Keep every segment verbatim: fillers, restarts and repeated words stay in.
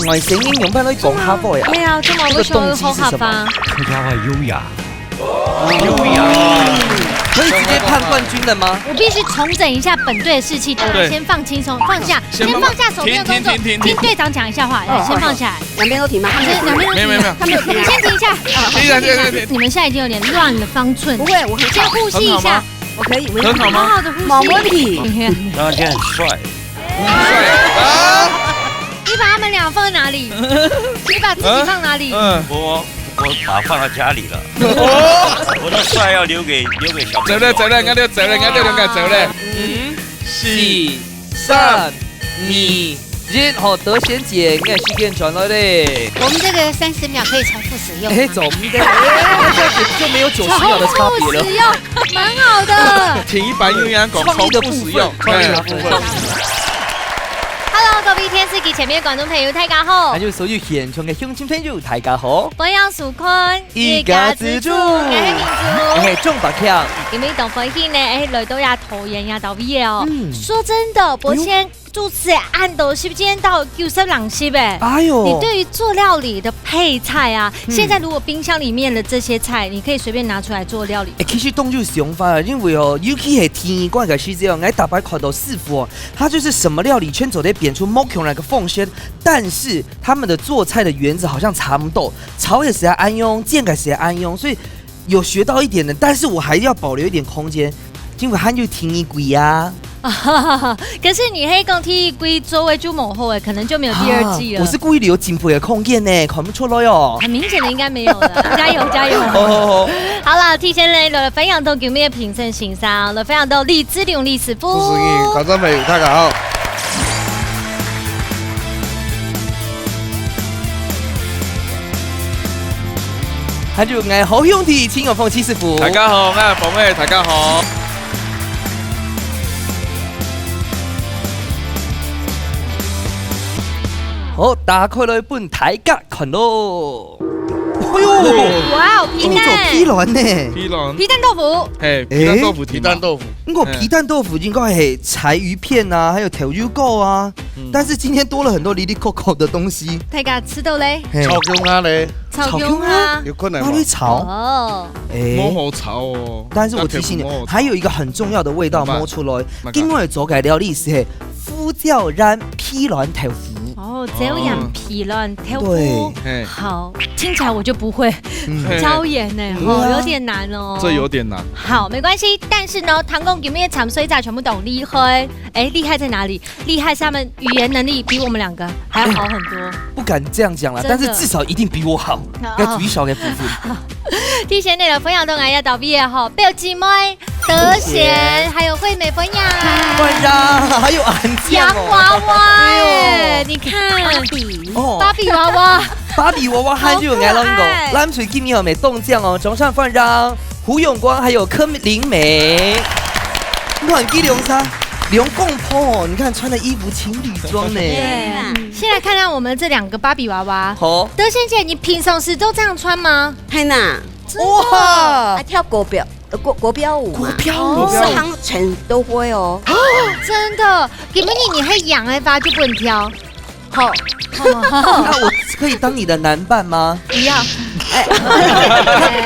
外星人用白來講客話啊？對啊，這麼不需要學客話。這個動機是什麼？客家話優雅，優雅。可以直接判冠軍了嗎？我必須重整一下本隊的士氣，大家對。先放輕鬆，放下，先放下手邊的工作，停，停，停，停，停。聽隊長講一下話，來，先放下來。兩邊都停吗？没有没有没有，他没有停啊。先停一下，停一下，停一下，停一下。你们现在已经有点乱了方寸，不会，我很先呼吸一下很好吗，我可以，我很好吗好好的呼吸。没问题。你看，刚刚这样很帅。很帅啊！你把他们俩放在哪里？你把自己放哪里？嗯，我我把它放到家里了，哦，我的帅要留给留给小朋友。走了走了，俺就走了，俺就两个走了。五、四、三、二、一，好，德贤姐，你个时间转来嘞。我们这个三十秒可以重复使用吗。哎，走，我们这样，哎，这样子就没有九十秒的差别了。重复使用，蛮好的。请一般用眼讲创意的部分重复使用，创意的部分哎 Hello，各位电视机前面的观众朋友，大家好还。有所有现场的乡亲朋友，大家好。欢迎收看一家之煮我是明珠。哎，中白票。今日當歡喜呢，哎，來到這桃園這搭位哦。嗯說真的，伯謙主持恁多，係毋係到九十零集哎？哎呦，你對於做料理的配菜啊，嗯現在如果冰箱裡面的這些菜，你可以隨便拿出來做料理。哎，其實當有想法啊，因為哦，尤其係天光个時節哦，𠊎逐擺看到師傅哦，他就是什麼料理全做得變出無共樣个風味，但是他們的做菜的原則好像差不多，炒也是要恁樣，煎也是要恁樣，所以有學到一點的，但是我還要保留一點空間，因為還有天光啊。可是你係講第一季做位就無好哎，可能就沒有第二季了。啊，我是故意留進步的空間呢，看不出來哦。很明顯的應該沒有了，加油加油！好好好，好啦，提前來了，分享到今日的評審先生，來分享到李志良李師傅。主持人、觀眾朋友，大家好。還有𠊎好兄弟秦永鳳秦師傅。大家好，我係鳳仔，大家好。好，打開來分大家看咯。哎呦，哇哦，皮做皮蛋，卵呢？皮卵，皮蛋豆腐，嘿，皮蛋豆腐，皮蛋豆腐，不過皮蛋豆腐應該係柴魚片啊，還有豆油膏啊，嗯但是今天多了很多哩哩扣扣的東西。大家食到咧，嘿炒姜啊咧，炒姜啊，有困難無哪裡？炒？哦，哎，無好炒哦。但是我提醒你那豆腐無好，炒還有一個很重要的味道怎麼辦摸出來，怎麼辦因為做个料理係胡椒鹽皮卵豆腐。哦，椒鹽皮卵豆對腐，嘿，好，聽起來我就不會，嗯嘿椒鹽呢，對啊吼，有點難哦。這有點難。好，沒關係。但是呢，唐貢今日參賽者全部都厲害。哎，厲害在哪裡？厲害是他們語言能力比我們兩個還要好很多。不敢這樣講啦，真的但是至少一定比我好，哦要舉手的部分。提前那個分享到𠊎這搭位个吼，表姊妹德賢，還有惠美分享。萬然，還有安洋醬哦。娃娃哎，你看，哦，芭比娃娃，芭比娃娃還有𠊎兩好可愛個，藍水今日有沒中獎哦？掌聲歡迎胡永光還有柯林美。亂雞龍沙，龍公婆哦，你看穿的衣服情侶裝呢。對，先來看看我們這兩個芭比娃娃。好，德賢姐，你平常時都這樣穿嗎？係吶，哇還，跳國標，呃，國國標舞嘛，國標舞十行全都會哦。真的，今晡日你係羊个話就不能挑。好，那我可以當你的男伴嗎？不要。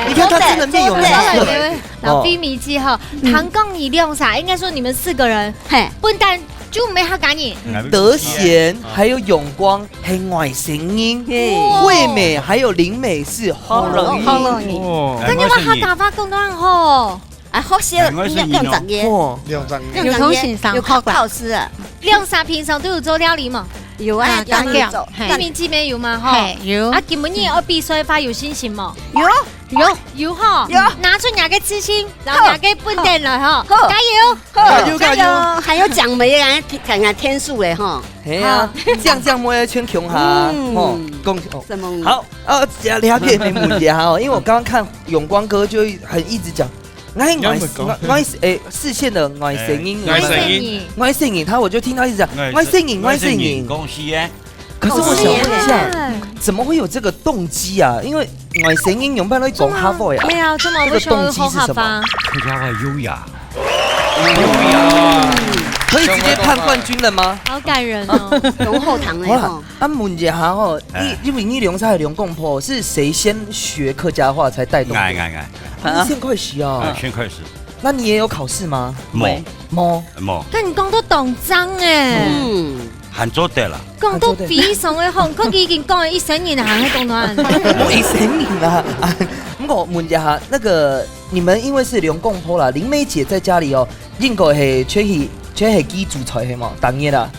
你看他真的面有難色。老飛米記哈，唐貢你兩儕，應該說你們四個人，嘿，不但就沒好趕你。德賢還有永光，還有外星人，嘿惠美還有林美是好容易。好容易。哦，那你們客家話講到吼，啊，好笑，另外是兩兩隻月，哦，兩隻月，兩隻月有同情商有考考試啊？兩儕平常都有做料理嘛？有啊，啊當然有做。飛米記沒有嘛吼？嘿，有。啊，今晡日愛比賽个話有信心無？有，有，有吼，有拿出你个自信，然後你个本領來吼，好加油！加油加油！還有獎杯啊，看看天數誒吼。嘿啊，這樣這樣摸要全窮哈，嗯哦，恭喜哦。什麼？好，呃，聊天沒問題哈，因為我剛剛看永光哥就很一直講，哎，你要外怎麼講外哎，視線的外星人，哎外星人，外星人，他我就聽到一直講外星人，外星人。恭喜耶！可是我想問一下，哎怎麼會有這個動機啊？因為外星人用白來講客話呀。對啊，這麼不喜歡好客話。客家話優雅，優雅。可以直接判冠军了嗎？好感人哦。雄厚堂的吼。好啦，啊，問一下吼，哎。你，因為你兩儕係兩公婆，是誰先學客家話才帶動的？哎，哎，哎。你先開始哦。哎，先開始。那你也有考試嗎？無。無。無。但你講到當正欸。嗯。還做得啦。講到非常的好，佢已經講了一生人了，還會講到恁樣。無一生人啦。啊，毋過問一下，那個，你們因為是兩公婆啦，林梅姐在家裡哦，應該係全係，全係佢煮菜係無？當然啦。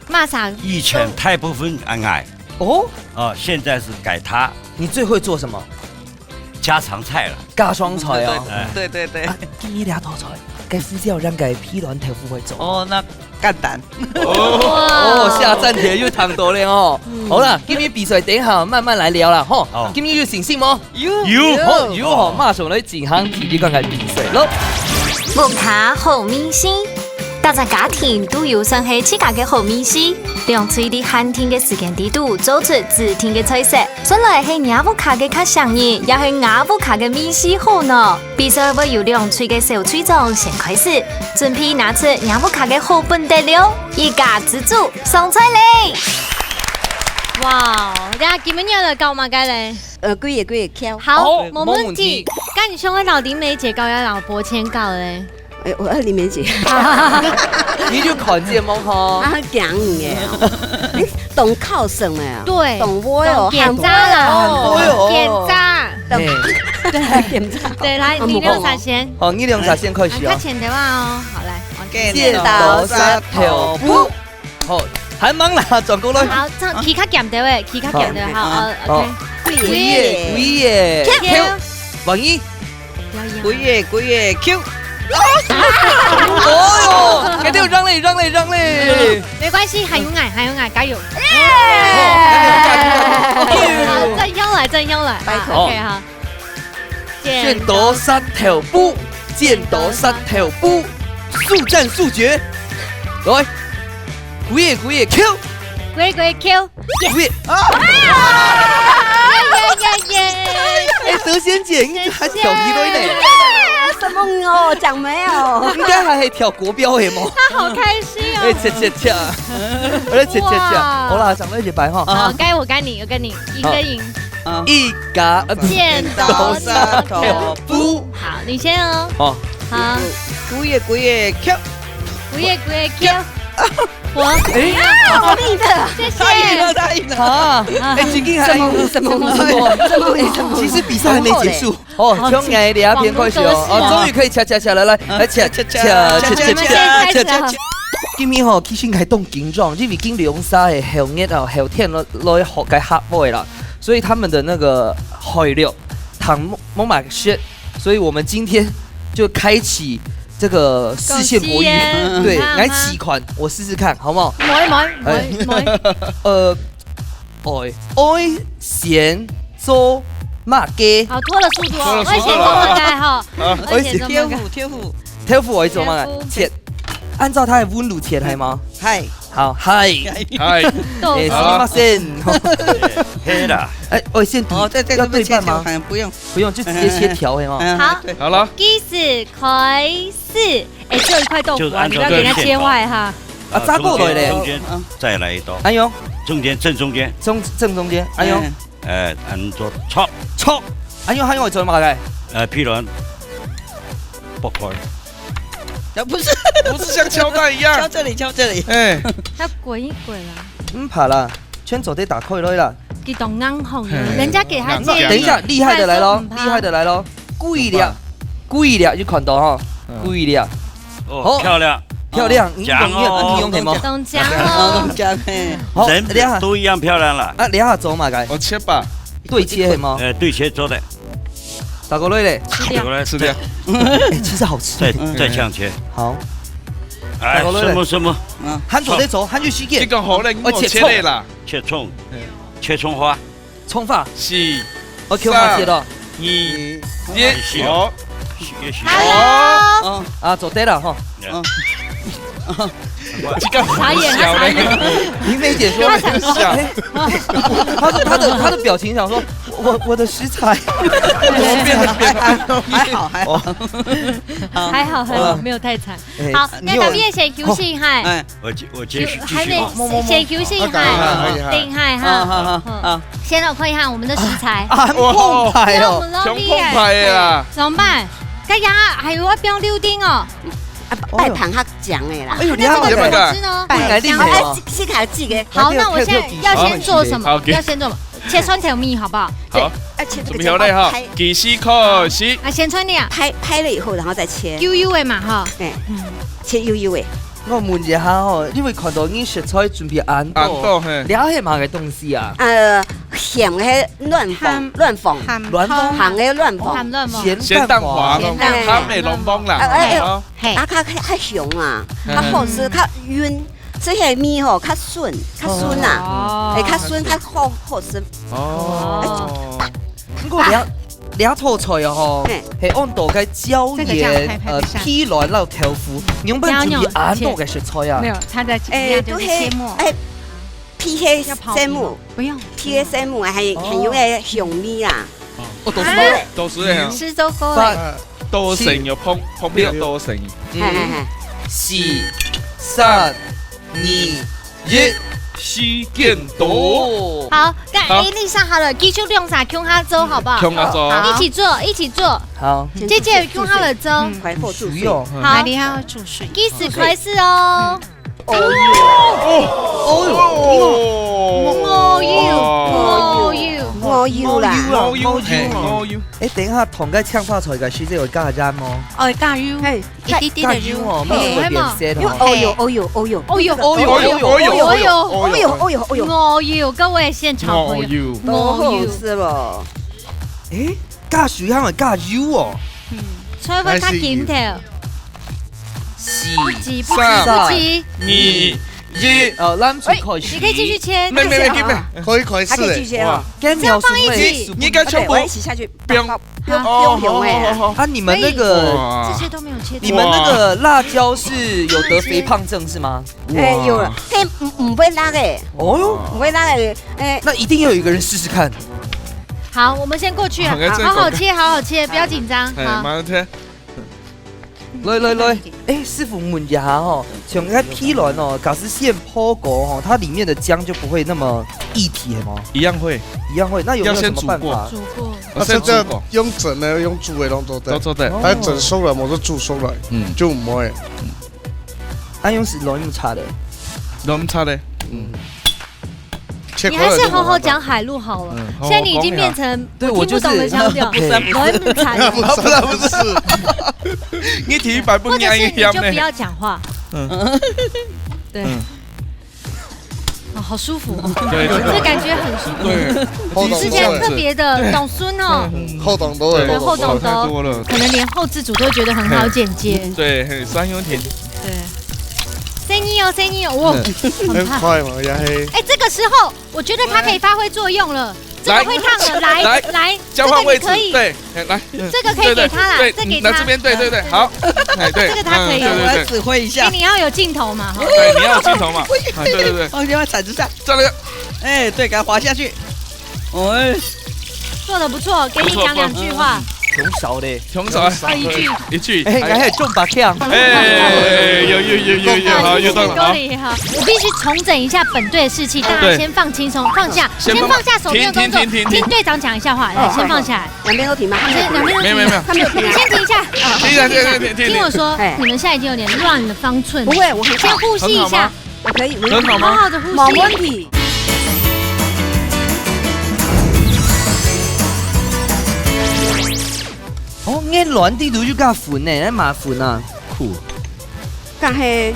馬上。以前大部分恁樣。哦？哦，現在是改她。你最會做什麼？家常菜了。家常菜哦。嗯，對，對，對，對。啊，今日這道菜，該副料讓該批卵豆腐會做。哦，那簡單。哦，哇。哦，下站帖又談到了哦。嗯。好啦，今日比賽等一下慢慢來聊啦，吼。好。今日有信心無？有。有。好，有吼，馬上來進行第一關个比賽咯。屋下好味緒，逐隻家庭都有算係自家个好味緒，兩隊在限定个時間裡肚做出指定个菜色。 算來係若屋下个較省人，也係吾屋下个味緒好呢？比賽會由兩隊个小隊長先開始，準備拿出若屋下个好本底料，一家之煮上菜咧！哇，等下今晡日來搞麼个咧？呃，粿仔，粿仔，Q。好，好，無問題。無問題。該你想愛摎林梅姐搞，也摎伯謙搞咧？ 哎，我愛林梅姐。你就看節目吼。啊，驚你哦。你當孝順的啊。對，當會哦，當檢查啦，喊會哦。檢查。嘿。對，檢查。對，來，啊，你兩儕先。好，你兩儕先開始哦。啊，較前頭啊哦，好，來。剪刀石頭布。好，還吂啦，轉過來。好，這樣，佢較檢頭誒，佢較檢頭，好，好，好。OK。粿仔，粿仔，Q。粿仔，粿仔，Q。 哦喲，該就讓咧，讓咧，讓咧。沒關係，還有𠊎，還有𠊎，加油！耶！好，正向來，正向來。拜託。啊，OK，好。剪刀石頭布，剪刀石頭布，速戰速決。來，粿仔，粿仔，Q。粿，粿，Q。 喂，啊！耶耶耶耶！哎，德仙姐，你還是調皮多一點。什麼哦？講沒有？應該還係調國標的嘛。他好開心哦。哎，切切切，哎，切切切。哇。好啦，上到一擺哈。好，該我該你，我該你，贏就贏。好。一家，呃，剪刀石頭布。好，你先哦。好。好。粿仔，粿仔，Q。粿仔，粿仔，Q。 我，哎。啊，我贏了。謝謝。他贏了，他贏了。啊，哎，今天還什麼，什麼，什麼，什麼，什麼？其實比賽還沒結束。哦，好，終於這片開始哦，好，哦，終於可以恰恰恰，來，來，來，恰恰恰，我們現在開始了。今日吼，其實還當緊張，因為今兩儕个後日啊，後天來，來學个客話啦，所以他們的那個海陸，談無，無麼个學，所以我們今天就開啟這個視線博弈。對，來試看，我試試看，好不好？毋會，毋會，毋會，毋會。呃，愛，愛先做麼个？好，拖了速度哦，拖了速度了。愛先做麼个哈？啊。愛先做麼个？豆腐，豆腐。豆腐愛做麼个？豆腐。切。按照它的溫度切，係無？係。好，係。係。哎，すみません。係啦。哎，愛先對，哦，對，對，要對半嗎？對，切，切，不用。 不用，就直接切條，係嗎？嗯，好，對。好了。計時開始。哎，只有一塊豆腐啊，就是按照你不要給它切壞哈。這個線條。啊，炸過來咧。中間，中間再來一刀。哎喲。中間，正中間。中，正中間，哎喲。嗯。哎，按照戳。戳。哎喲，還有做麼个？呃，譬如，剝開。啊，不是。不是像敲蛋一樣。敲這裡，敲這裡。哎。它滾一滾啊。毋怕啦。 全做得打開來啦。佢當硬項的，嘿。人家給他建議，硬硬。等一下，厲害的來咯，他說不怕。厲害的來咯。粿仔，粿仔，有看到吼，嗯。粿仔。哦，好，漂亮。漂亮，哦，你用，你用，強哦。你用什麼？當強哦。當強嘿。好，人等一下。都一樣漂亮了。啊，等一下做麼个？我切吧。對切係無？呃，對切做得。打過來咧。吃掉。打過來，吃掉。哎，其實好吃的。再，再向前。好。哎，打過來咧。什麼，什麼？嗯。還做得做，還有時間。這個好咧，我切蔥。我切咧啦。 切蔥，嗯。切蔥花。蔥花。四。哦，蔥花切了。三、二、一，好。也行。Hello。哦。啊，做得了哈。嗯。這個好笑咧。傻眼，他傻眼。林梅姐說，他想說，哎，他的，他的，他的表情想說，我，我的食材。还好还好。哦，还好还好，没有太惨。好，那大家先休息一下。哎，我继我继续继续。还没，先休息一下，等一下哈。好好好。先来看一下我们的食材。啊，很澎湃哦。穷澎湃啊！怎么办？大家还有要不要溜丁哦？啊，拜盘较强的啦。哎呦，你看这个，果汁呢？不应该厉害哦。是还记得。好，那我现在要先做什么？要先做什么？切蒜头米好不好？好，而且这个准备好了哈，计时开始。啊，先穿的啊，拍拍了以后，然后再切，悠悠的嘛哈。哎，切悠悠的。我问一下吼，因为看到你食材准备恁多，恁多嘿。这是么个东西啊？呃，咸的卵黄，卵黄，卵黄咸的卵黄，咸卵黄，咸咸蛋黄咯，咸蛋黄咸的卵黄啦。哎哎好，嘿，啊，较较较香啊，嗯较好吃，较软。这些米吼，较顺，较顺啊，哦哎，较顺，较好好吃。哦，不过两两道菜哦吼嘿，嘿，用到个椒盐这个这样拍、拍呃一下皮卵、老豆腐，你用不准备恁多个食材啊没？有，他在哎，一样就是切末，哎，皮黑要刨生木，不用，皮黑生木，还还有个香米啊，哦，都是都是这样，吃周公饭哎，都是有碰碰面都是。哎哎哎，四、三、二、一，时间到。哦，好，那好 A 丽莎好了，继续用啥？共下做好不好？共下做一起做，一起做。好，姐姐共下了做，快火煮水。水哦，好哪里还要煮水？计时开始哦。哦哦哟，哦哟，哦哟，哦哟啦，哦哟，哦哟。哎，等一下，同个青花菜个时节有加盐哦。哦，加油，嘿，一滴滴的油，哦，没有特别咸哦。哦哟哦哟哦哟，哦哟，哦哟哦哟哦哟哦哟哦哟，哦哟，各位现场朋友，哦哟，哦哟，是咯。哎，加水还要加油哦。吹分较紧头，四、不急不急三不急，二一，呃，咱就开始。你可以继续切，没没没没，可以开始还可以继嘞。续哦。跟描述味你你该全部我一起下去，不用不用不用用哎。啊，你们那个这些都没有切你们那个辣椒是有得肥胖症是吗？哎，有了，嘿，唔唔会辣个，哦哟，唔会辣个，哎，那一定要有一个人试试看。好，我们先过去，好，好好切，好好切，不要紧张。哎，好，马上切。来来来，哎，师傅问一下吼，像个皮卵哦，假使先泡过吼，它里面的浆就不会那么液体吗？一样会，一样会，那有没有什么办要法？煮过。我先啊，这煮过，用蒸的，用煮的，用做的，都做的。哦还蒸熟了，我说煮熟了，嗯，就唔会。啊，用是卵用炒的。卵炒的。嗯，切你开了就还是好好讲海陆好了。嗯现在你已经变成对，我听不懂的腔调，我就是我很惨。不是不是，你第一百不或者是你就不一样呢。要讲话。嗯，对嗯，哦，好舒服哦，对，这感觉很舒服。对，好懂是这样特别的懂孙哦，好懂多对，了，后懂太多了。可能连后置组都觉得很好剪接。对，嘿，三兄弟。对，生意哦，生意哦，哇，很很怕。快嘛，也嘿。哎，这个时候我觉得它可以发挥作用了，这个会烫了，来来来，交换位置这个你可以，对，哎，来，这个可以给他啦，对对这给他，对，拿这边，对对对，好，哎对，这个他可以嗯对对对，指挥一给你要有镜头嘛，哈。对，你要有镜头嘛，哎对对对，放先把铲子上，这样那个，哎，对，给它滑下去。哎，做的不错，给你讲两句话，挺少的。穷少哦，一句。一句，哎，还有中八票。哎，有有有有有，好，有到了，好。够厉害！我必须重整一下本队的士气，大家对先放轻松，放下，先放先放下手边的工作，停停停停停听队长讲一下话，来，先放下来。两边都停吗？他们有停吗？先两边都没有没有没有，他们有停啊？先停一下，停一下，停停停停听我说，哎你们现在已经有点乱了方寸了。不会，我很先呼吸一下，我可以，我好好的呼吸。没问题。哦，你卵底肚就加粉呢，那麻粉啊，酷。但嘿，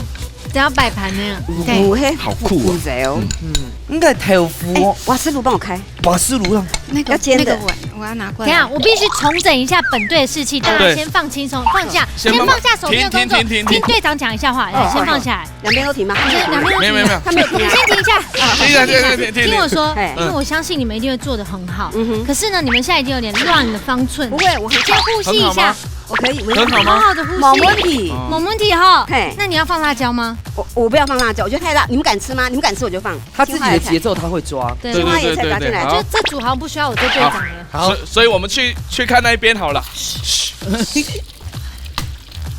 只要摆盘那样，有嘿，好酷哦有在哦。嗯，应该豆腐哎哦，，瓦斯炉帮我开，瓦斯炉上。那个要煎的那个碗我要拿过来。等一下，我必须重整一下本队的士气，大家对先放轻松，放下，先放先放下手边的工作，停停停停停听队长讲一下话，来，先放下来。两边都停吗？他们有停啊？两边都没有没有没有，他们有停啊？先停一下，停一下停一下停一下听我说，哎因为我相信你们一定会做得很好。嗯哼，可是呢，你们现在已经有点乱了方寸不。会，我很先呼吸一下很好吗，我可以，我可以。很好吗？好好的呼吸。冇问题。哦冇问题哈。嘿，那你要放辣椒吗？我我不要放辣椒，我觉得太辣，你们敢吃吗？你们敢吃我就放。他自己的节奏他会抓。对另外一个菜加进来，对对对对好就这组好像不需要我这队长了。好所以所以我们去去看那一边好了。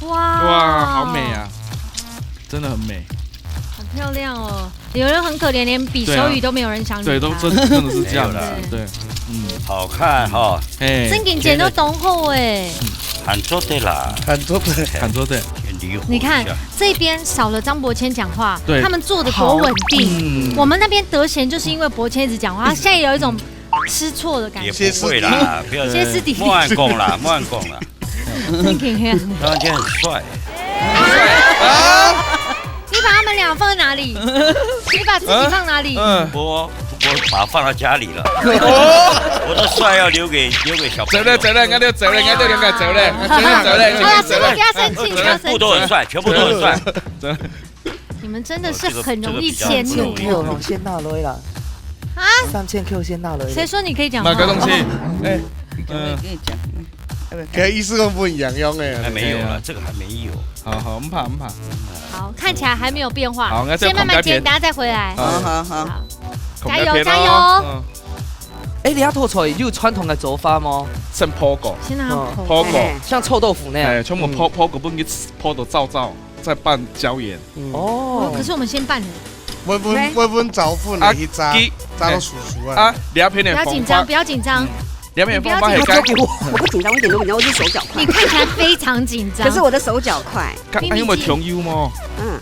哇哇，好美！啊，真的很美。好漂亮哦。有人很可怜，连比手语都没有人想理他。对，都真真的是这样子。对，嗯，好看哈，哎，正经剪到當好哎，很做对啦，很做对。看错对，离婚你看一下这边少了张伯谦讲话，对他们做的多稳定。嗯我们那边德贤就是因为伯谦一直讲话，他现在有一种吃醋的感也觉。不会啦，不要歇斯底里，莫乱讲啦，莫乱讲啦，正经黑。他今天很帅，你把他们俩放在哪里？你把自己放哪里？嗯，我我把他放到家里了，我的帅要留给留给小朋友走了。走了，俺就走了，俺就两个走了，走了走了，好了，走了不。要生气，不要生气。全部都很帅，全部都很帅。你们真的是很容易迁怒。这个比较先拿落啦。啊？三千 Q 先拿落啦。谁说你可以讲话？哪个东西？哎，嗯，可以意思讲不一样样哎。还没有对啊了，这个还没有。好好，唔怕唔怕。好，看起来还没有变化。好，那再先慢慢煎，捧个片等下再回来。好好好，加油加油！嗯，哎，你要吐槽有传统的做法吗？剩泡果，先让他哦口泡果，哎像臭豆腐那样。哎，全部泡泡果，不能给泡到燥燥，再拌椒盐。哦，哦可，是我们先拌了。我本我本早饭啊的一炸鸡，炸到熟熟啊。啊，两片的不要紧张，不要紧张。两片方法很干。我不紧张，我一点都不紧张，我是手脚快你。看起来非常紧张。可是我的手脚快，看，哎，有没有穷油吗？嗯，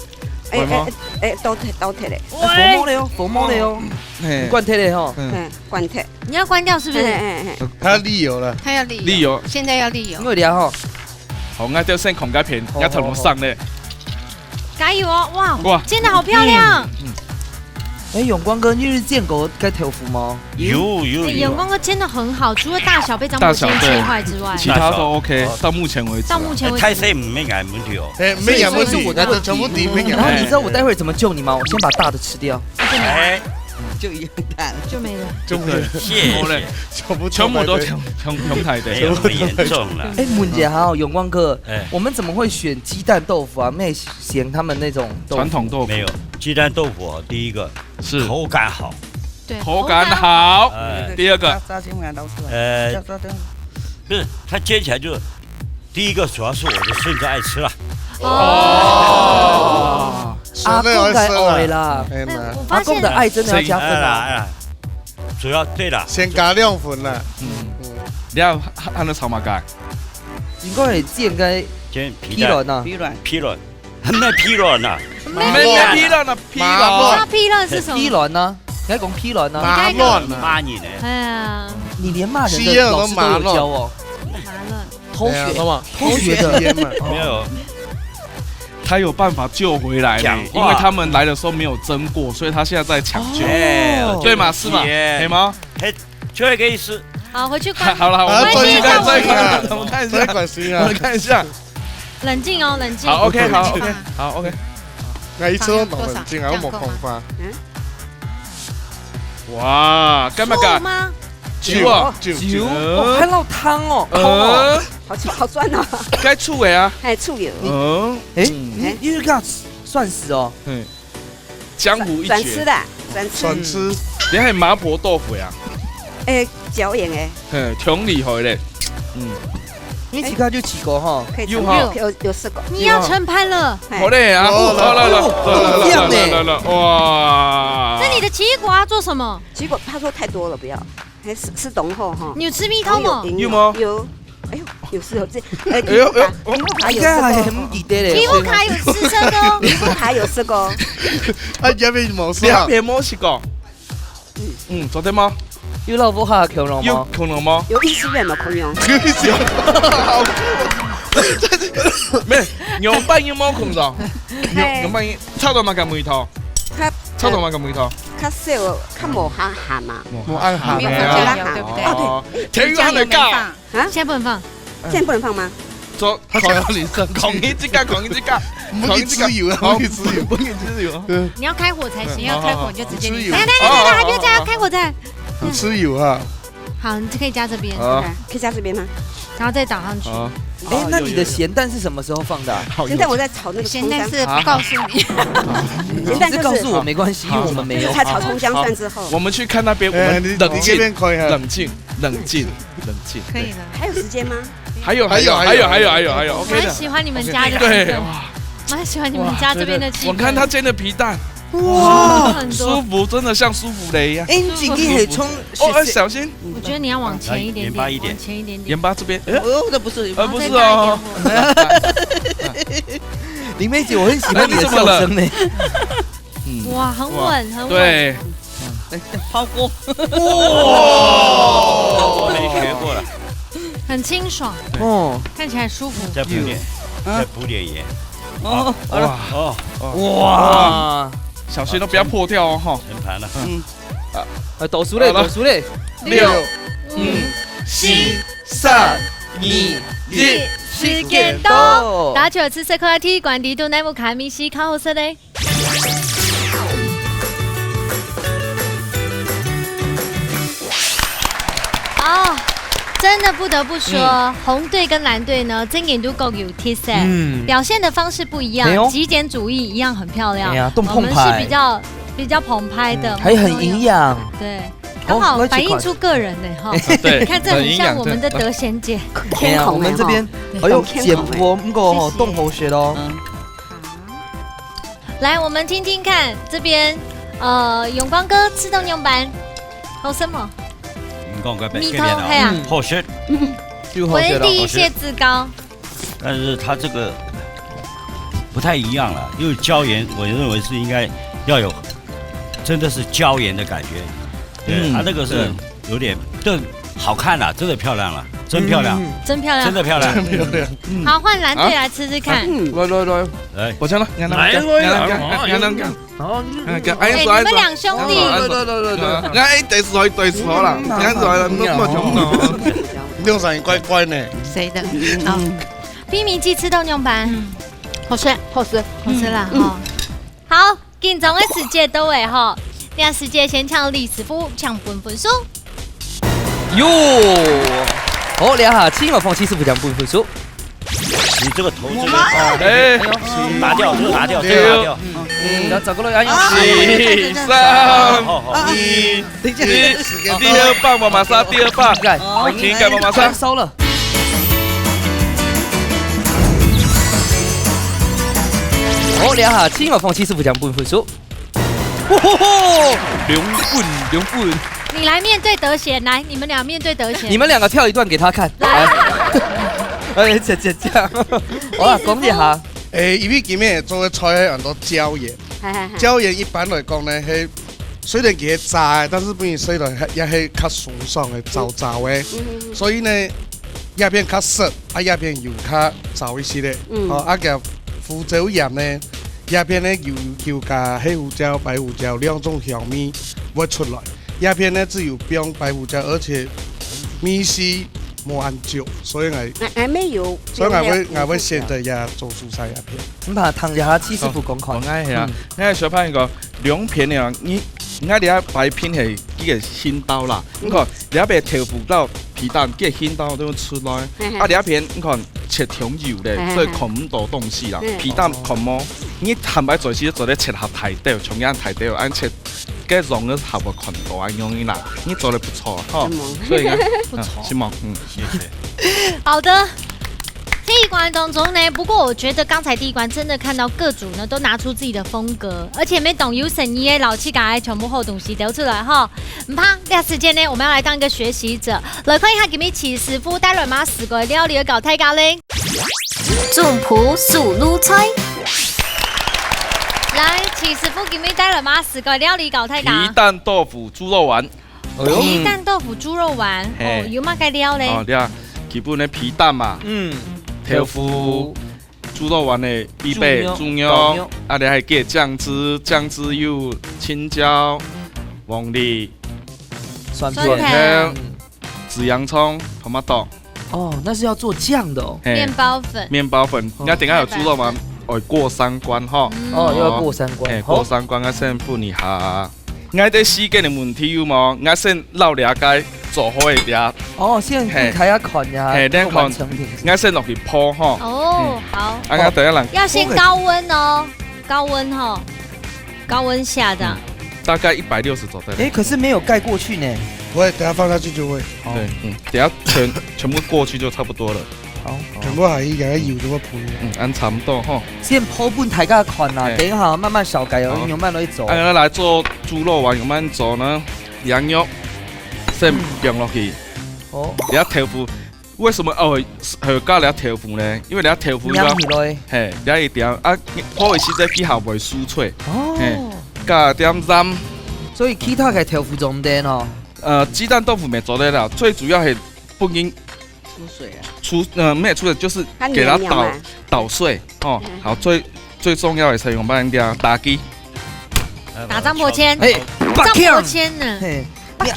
哎会吗哎哎哎，倒退倒退嘞，佛莫的哦，佛莫的哦，嘿，灌退的吼。嗯，哎，关退，你要关掉是不是？哎哎哎，他要沥油了，他要沥油，沥油，现在要沥油因。为你吼，好，那就剩孔该片，那头上嘞。加油哦！哇哇煎的好漂亮。哎，永光哥，你有见过该豆腐吗？有有有哎永光，哥煎的很好，除了大小被张伯谦切坏之外，其他都 OK，到目前为止。到目前为止，太岁唔免眼问题哦。哎，没眼问题，所以是我的全部第一名然后你知道我待会儿怎么救你吗？我先把大的吃掉。哎，就一样大，就没了。就没有，谢谢，全部全部都穷穷穷太的。没有那么严重了。哎，问一下哈，永光哥，哎，我们怎么会选鸡蛋豆腐啊？妹嫌他们那种豆腐传统豆腐没有，鸡蛋豆腐哦，第一个是口感好，对，口感好。哎，第二个，炸金牙老鼠，呃，炸炸不是，它煎起来就第一个主要是我的孙子爱吃了，哦，孙子要吃阿公的爱了，啦，哎呀，阿公的爱真的要加分哎啦啊。哎啦，主要对了，先加两分了，你要还能炒嘛该？应该会煎个煎皮皮卵蛋，啊，皮卵，皮卵，还没皮卵呢，没有皮卵了，皮卵。那皮卵是什么？皮卵呢？你还讲皮卵呢？麻卵啊，骂你呢，哎呀，你连骂人西燕都的老师都有教哦，麻了。偷学哎呀，懂吗？偷学的。体验嘛，没有，他有办法救回来呢，讲话因为他们来的时候没有蒸过，所以他现在在抢救，哎，对吗？是吗？耶可以吗？就那个意思，好，回去关。好了，好，我啊们看一下，这一个再看一下，这一个我们看一下，这一款型啊我们，看一下。冷静哦，冷静。好，OK，好，OK，放好，OK。那一次都懂冷静啊，多少我没空发，嗯，哇，干嘛干？醋吗？酒啊，酒酒哦，还老汤哦，汤哦。呃，好吃好赚哦，该醋的啊，哎，醋油，嗯，哎，你你这样算死哦。江湖一绝。转吃的，转吃，转吃，你还有麻婆豆腐呀？哎，椒盐哎，嘿，挺厉害嘞。嗯，你自家就试过哈。可以有哈尝，有有试过，你要成盘了，哎好嘞啊，哦来了来了哦一样呢来了来了，哇！那你的奇异果要做什么？结果他说太多了，不要，还是是懂后哈，你有吃蜜桃吗？有有吗有，哎呦，有时候这，哎，哎呦皮肤卡哎呦皮肤卡有应该还试过，很记得嘞。皮肤卡有吃生的哦。皮肤卡有试过，啊，也没毛事啊，你还别摸西搞。嗯，昨天吗？有老婆下恐龙有吗？恐龙吗？有一次有没有空用？没有，牛半夜摸恐龙，牛牛半夜，臭到嘛个味道，他臭到嘛个味道。他是有看我哈哈嘛，我按哈没有没放酱油，啊，对不对？哦哦，田园的酱油没嘎，放。啊，现在不能放。现在不能放吗？说他想要你上去，孔一只嘎，孔一只嘎，我们一直有啊，我们一直有，不能吃有。你要开火才行，要开火你就直接吃油等一下等一下等一下，还没有加开火菜。你吃油啊，好，你可以加这边，啊哎可以加这边吗？然后再倒上去。啊，哎，那你的鹹蛋是什麼時候放的啊？好有趣。現在我在炒那個蔥薑。鹹蛋是不告訴你。鹹蛋就是，其實告訴我沒關係，因為我們沒有。就是在炒蔥薑蒜之後。好，好，好。我們去看那邊，我們冷靜，哎，你，你這邊可以啊。冷靜，冷靜，冷靜。可以了。對。還有時間嗎？還有，還有，還有，還有，還有，還有，還有，OK的。蠻喜歡你們家的氣氛。OK，對，哇。蠻喜歡你們家這邊的氣氛。哇，我看他煎的皮蛋，哇，很多。舒服，真的像舒芙蕾一樣。哎，你緊緊係衝，哦，哎，小心。我覺得你要往前一點點，鹽巴一點。往前一點點。鹽巴這邊，哎，哦，那不是，呃，不是哦。再加一點火。林妹姐，我很喜歡你的笑聲呢。啊，你怎麼了？嗯。哇，很穩，哇，很穩。對。哎，哎，拋鍋。哇！我沒學過了。很清爽，哦。看起來舒服。再補點，啊。再補點鹽。哦，好了。哇。哦。哇。小心哦，不要破掉哦，哈。盛盤了。嗯。啊。哎，倒數咧，好了。倒數咧。六、五、四、三、二、一。時間到。大家試試看，第一關裡肚哪一款味緒較好食咧？ 哦，真的不得不說，嗯。紅隊跟藍隊呢，真个都各有特色，嗯。表現的方式不一樣，沒有。極簡主義一樣很漂亮。哎呀，都澎湃。我們是比較，比較澎湃的，嗯，還很營養。對，哦，剛好反映出個人呢，哈。我也喜歡。啊，對，你看，這很像我們的德賢姐。很營養，真的。哎呀，我們這邊，對，哎喲，很健康欸。簡樸，毋過吼，謝謝。當好食哦。嗯。 來，我們聽聽看，這邊，呃，永光哥試著仰般？好食無？永光哥，味道，係啊。嗯。好食。嗯。就好食咯。我的第一謝志高。但是它這個不太一樣了，因為椒鹽，我認為是應該要有，真的是椒鹽的感覺。對，嗯，它那個是對。 有點，這好看啊，真的漂亮了，真漂亮，嗯。真漂亮。真的漂亮。真漂亮。嗯。好，換藍隊來吃吃看。啊？嗯。來，來，來。來。我先來。來，來，來。來，來，來。好，哎，你們兩兄弟。來，來，來，來，來。哎，對手，對手啦。嗯。你看出來了，你都不懂。你用聲音怪怪呢。誰的？嗯。好。B米記試著仰般？嗯。好食。好食。好食啦，嗯。吼。好。 緊張个時節到咧吼，這時節先請李師傅請分分數。喲，好，這下請麻煩徐師傅請分分數。你這個頭這個，我嗎？哎，哎喲，拿掉，這個拿掉，這個拿掉。嗯，嗯，要轉過來，哎喲。四、三、好，好。二、一。等一下，等一下，時間。第二棒，媽媽殺，第二棒。來，好，請改媽媽殺。燒了。 好，這下請麻煩徐師傅請分分數。吼吼吼！兩分，兩分。你來面對德賢，來，你們倆面對德賢。你們兩個跳一段給他看。來。哎，這，這，這樣。好啦，講一下。誒，因為今日做个菜係安到椒鹽。係，係，係。椒鹽一般來講呢，係雖然佢係炸个，但是分人食落也係較鬆爽个，燥燥个。嗯，嗯，嗯。所以呢， 這片較澀，啊，這片油較燥一息仔。嗯。吼，啊，佢胡椒鹽呢，這片呢有，有加黑胡椒、白胡椒兩種香味會出來。這片呢只有放白胡椒，而且味緒無恁足，所以𠊎，𠊎，𠊎沒有所以𠊎會，用料，𠊎會選擇這做蔬菜這片。毋怕，聽一下徐師傅講看。哦，𠊎係啊，嗯。𠊎小朋友講，兩片呢，你，𠊎這擺片係一個新刀啦。嗯。你看， 這片豆腐到皮蛋，佢个筋道都出來。嘿嘿。啊，這片你看切條油咧，嘿嘿嘿。所以看毋到東西啦。嗯。皮蛋看無，你坦白做，其實做得切下大條，像樣大條，恁切，該樣个效果看到恁樣啦。你做得不錯，吼。承蒙。所以呢，不錯。嗯，承蒙，嗯。謝謝。好的。 這一關當中呢，不過我覺得剛才第一關真的看到各組呢都拿出自己的風格，而且每當有誠意个老師傅个全部好東西丟出來哈。毋怕，這時間呢，我們要來當一個學習者，來看一下今日徐師傅帶來麼个个料理个教大家咧。總鋪手路菜。來，徐師傅今日帶來麼个个料理教大家？皮蛋豆腐豬肉丸。 哎喲。皮蛋豆腐豬肉丸，嘿。哦，有麼个料咧？哦，對啊，基本个皮蛋嘛，嗯。豆腐，豬肉丸个必備，豬肉，豬肉，豬肉。啊，你還加醬汁，醬汁有青椒、黃梨、蒜頭、蒜頭。嗯。 紫洋蔥、tomato。哦，那是要做醬的哦。嘿。麵包粉。麵包粉，哦。你要等下有豬肉嗎？哦，過三關哈。嗯。哦，又要過三關。嘿，好。過三關，𠊎先問一下。𠊎在時間个問題有無？𠊎先撈這個做好个這。哦，哦，先分大家看一下，嘿，這个完成品是什麼。等一下看，𠊎先落去泡吼。哦，嗯。好。啊，𠊎等一下來。要先高溫哦，高溫吼，高溫下這樣。嗯，大概一百六十左右。誒，可是沒有蓋過去呢。不會，等下放下去就會。哦。對，嗯，等下全，全部過去就差不多了。好。全部下去，然後油就會浮了。嗯，恁差不多吼。先泡分大家看啦，嘿。等一下慢慢燒開哦，好。用慢慢去做。啊，來做豬肉丸，用慢慢做呢，羊肉先放落去。哦。等下豆腐 為什麼哦，會加了豆腐呢？因為了豆腐啊，黏起來。嘿，了一點啊，泡个時節佢還會酥脆。哦。嘿，加點鹽。所以其他个豆腐做毋得哦。呃，雞蛋豆腐乜做得啦，最主要係分佢出水啊。出，呃，沒有出水，就是給它搗，它黏黏嘛。搗碎哦。嗯。好，最，最重要个係用慢點打擊。打張伯謙。嘿，張伯謙呢？嘿。 哎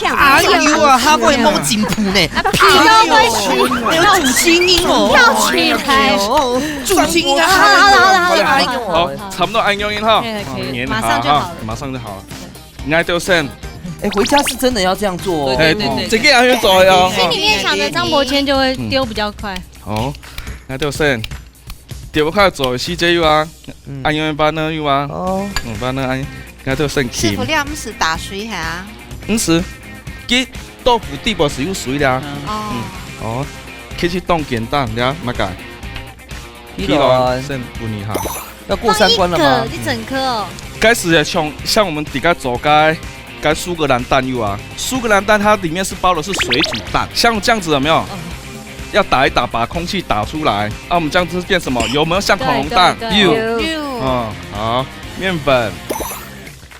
呦啊，佢會無進步呢。啊，皮都會洗。哎呦，主持人哦。跳起來。哎呦，主持人啊，好了，好了，好了，好了，哎呦。好，差不多恁樣哈。可以，可以，黏好馬上就好了。哈，馬上就好了。𠊎就先。哎，回家是真的要這樣做哦。哎，對，對，對，對。這个恁樣做哦。心裡面想的張伯謙就會丟比較快。嗯。好，𠊎就先。 對，𠊎看做个時節有啊，嗯。恁樣个辦呢有啊。哦。嗯，辦呢恁，𠊎就先去。師傅，你毋係打水係啊？毋係，佢豆腐底部係有水个啊。嗯。哦。嗯，哦，其實當簡單，了，麼个？皮卵。皮卵先分你哈。要過三關了嗎？放一個，一整顆哦。該時啊，像，像我們自家做个 該蘇格蘭蛋有啊，蘇格蘭蛋它裡面是包的是水煮蛋，像這樣子有沒有？嗯。要打一打，把空氣打出來。啊，我們這樣子變什麼？有沒有像恐龍蛋？對，對，對。有。有。嗯，好，麵粉。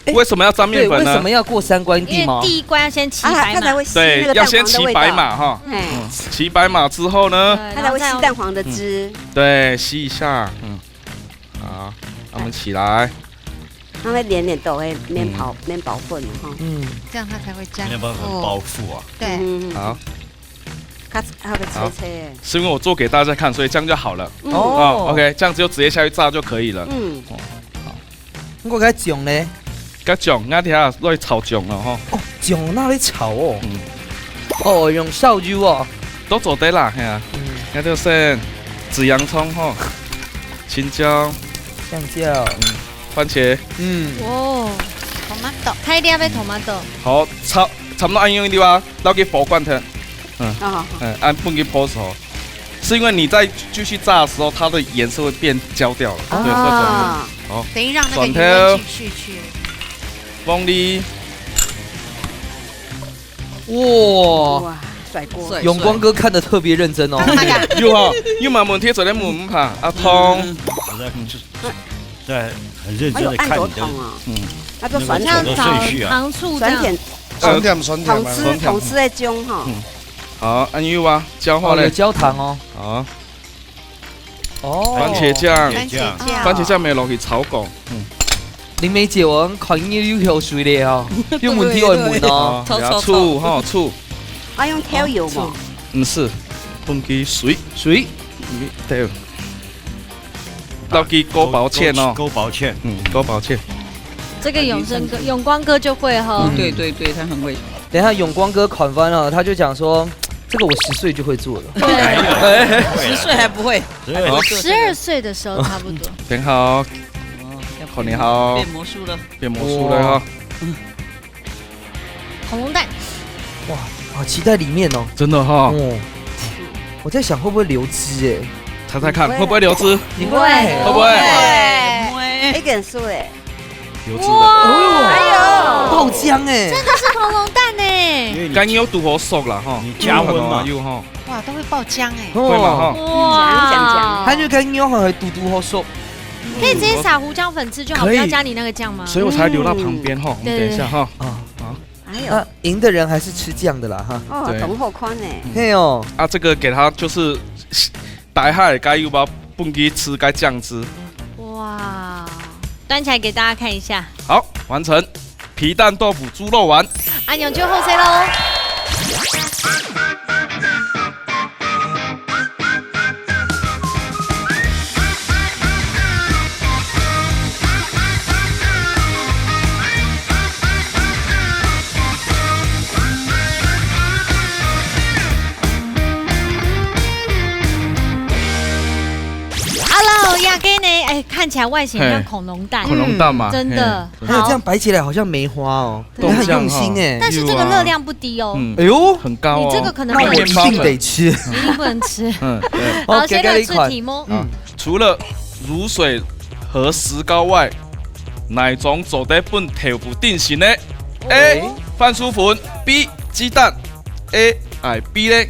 誒，為什麼要沾麵粉呢？對，為什麼要過三關地嗎？因為第一關要先騎白馬。啊，它才會吸那個蛋黃的味道。對，要先騎白馬哈。嘿。嗯，騎白馬之後呢？對，它才會吸蛋黃的汁。然後再用，嗯，對，吸一下，嗯。 好，那我們起來。它會黏黏的，會麵包，嗯。麵包粉哈。嗯。這樣它才會這樣。麵包粉包覆啊。哦。對。嗯。好。它，它會脆脆的。好，是因為我做給大家看，所以這樣就好了。嗯。哦。哦，OK，這樣子就直接下去炸就可以了。嗯。哦，好。我該醬呢？該醬，𠊎等下落去炒醬了哈。哦，醬拿來炒哦。嗯。哦，用燒油哦。都做得啦，係啊。嗯。𠊎就先 紫洋蔥吼，青椒，香蕉。嗯，番茄。嗯。哦，tomato，大粒个tomato。好，差，差不多恁樣个地方，然後給火關它。嗯，好，好，好。嗯，恁樣分佢泡熟。是因為你再繼續炸的時候，它的顏色會變焦掉了。啊。對，所以轉，好。等於讓那個油溫去，轉頭。去，去。鳳梨。 哇。哇，甩鍋。永光哥看得特別認真哦。有哈，有嘛問題做得問毋怕，阿通。嗯。我在，在很認真地看你的，哎呦，按多痛啊。嗯。那個酸甜，那個順序啊。糖醋這樣。酸甜，酸甜，酸甜啊。糖醋，糖醋个醬哈。嗯。好，恁樣有啊，焦化嘞。哦，有焦糖哦。好。 哦。番茄醬。番茄醬。番茄醬。番茄醬無落去炒過。嗯。林梅姐，𠊎看你流口水咧哦，有問題愛問哦。對，對，對。哦，醋，醋，醋。啊，用豆油無？醋。毋係，分佢水。水。嗯，對。落去勾薄芡哦。勾，勾，勾薄芡。嗯，勾薄芡。這個永生哥，永光哥就會吼。嗯。對，對，對，他很會。等一下永光哥看完了，他就講說，這個我十歲就會做了。對。哎。十歲還不會。十二歲。十二歲的時候差不多。等好。哦，要可能好。變魔術了。變魔術了哈。哇。恐龍蛋。哇，好期待裡面哦。真的哈。哦。我在想會不會流汁欸？猜猜看，不會。會不會流汁？你會。會。會不會？會。一點水欸。流汁了。哇。哎呦。爆漿欸。真的是恐龍蛋欸。因為你，該肉堵好熟了哈。你加溫嘛。有哈。 哇，都會爆漿欸。哦。會嘛哈？哇。講，講，講。還有該肉還會堵堵好熟。可以直接撒胡椒粉吃就好，可以。不要加你那個醬嗎？所以我才留到旁邊哈，嗯。我們等一下哈。對，對，對。啊。好。哎呦。那贏的人還是吃醬的啦哈。哦，對。當好看欸。嘿哦。啊，這個給它就是，待下來該又要分佢吃該醬汁。哇，端起來給大家看一下。好，完成。 皮蛋豆腐豬肉丸。恁樣就好勢囉。哎，看起来外形像恐龙蛋，嘿，恐龙蛋嘛，真的。嘿，还有这样摆起来好像梅花哦，对。你很用心哎。但是这个热量不低哦。嗯，哎呦，很高哦。你这个可能不能吃。那我一定得吃。一定不能吃。嗯，对。好，现在出题目。嗯，除了泸水和石膏外，哪种做得分豆腐定型呢？A，番薯粉，B，鸡蛋，A，哎，B呢？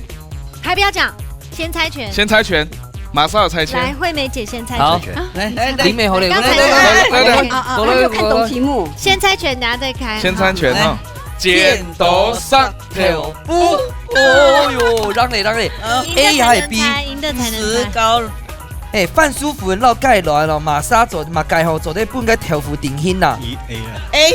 还不要讲，先猜拳。先猜拳，马上要猜拳。来，惠美姐先猜拳。好，来，来，来，林美好嘞，刚才是来，来，来，来，啊，啊，好了，还没有看懂题目。先猜拳，等下再开。先猜拳哈。来。剪刀石头布。哦哟，让嘞，让嘞。赢的才能猜，A还是B？赢的才能猜。石膏。哎，番薯粉落盖卵咯，马上做，马盖吼，做得分个豆腐定型呐。A，A啊。A。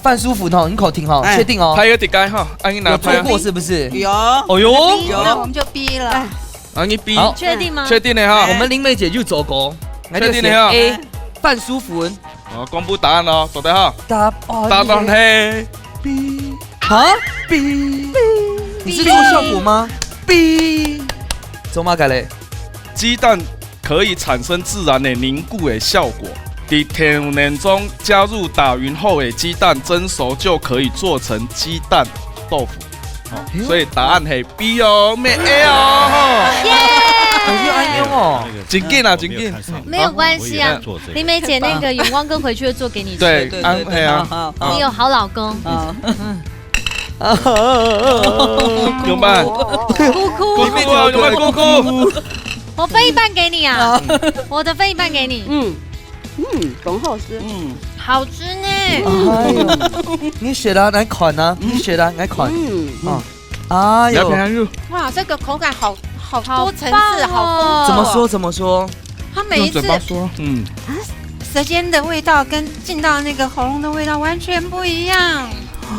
番薯粉吼，你可听吼，哎。确定哦？他有点干哈，啊，你拿拍啊。有做过是不是？有。哦哟。有。那我们就 B 了。哎。 啊，你 B。好。确定吗？确定的哈。我们林美姐就做过，那就选A，确定的哈。番薯粉。哦，公布答案咯，做得哈。答，哦，答案係B。啊？B。你是做效果吗？B。做麼个嘞？鸡蛋可以產生自然的凝固的效果，在豆乳中加入打勻後的雞蛋蒸熟，就可以做成雞蛋豆腐。 哦，所以答案係B哦，毋係A哦，吼。耶！我就恁樣哦。真緊啊，真緊。没有关系啊，我也在做这个。林美姐那个远光哥回去会做给你吃。对，对，对，对，安排啊。好，好，好。你有好老公。嗯。啊，怎么办？哭哭。哭哭啊，怎么办？哭哭。我分一半给你啊，啊。我的分一半给你。嗯。 嗯，很好吃。嗯。好吃呢。哎呦，你选啊，来看啊，你选啊，来看。嗯。啊，哎呦，你要陪他入。哇，这个口感好，好多层次，好棒哦。好丰富哦。怎么说？怎么说？它每一次用嘴巴说。嗯。舌尖的味道跟进到那个喉咙的味道完全不一样。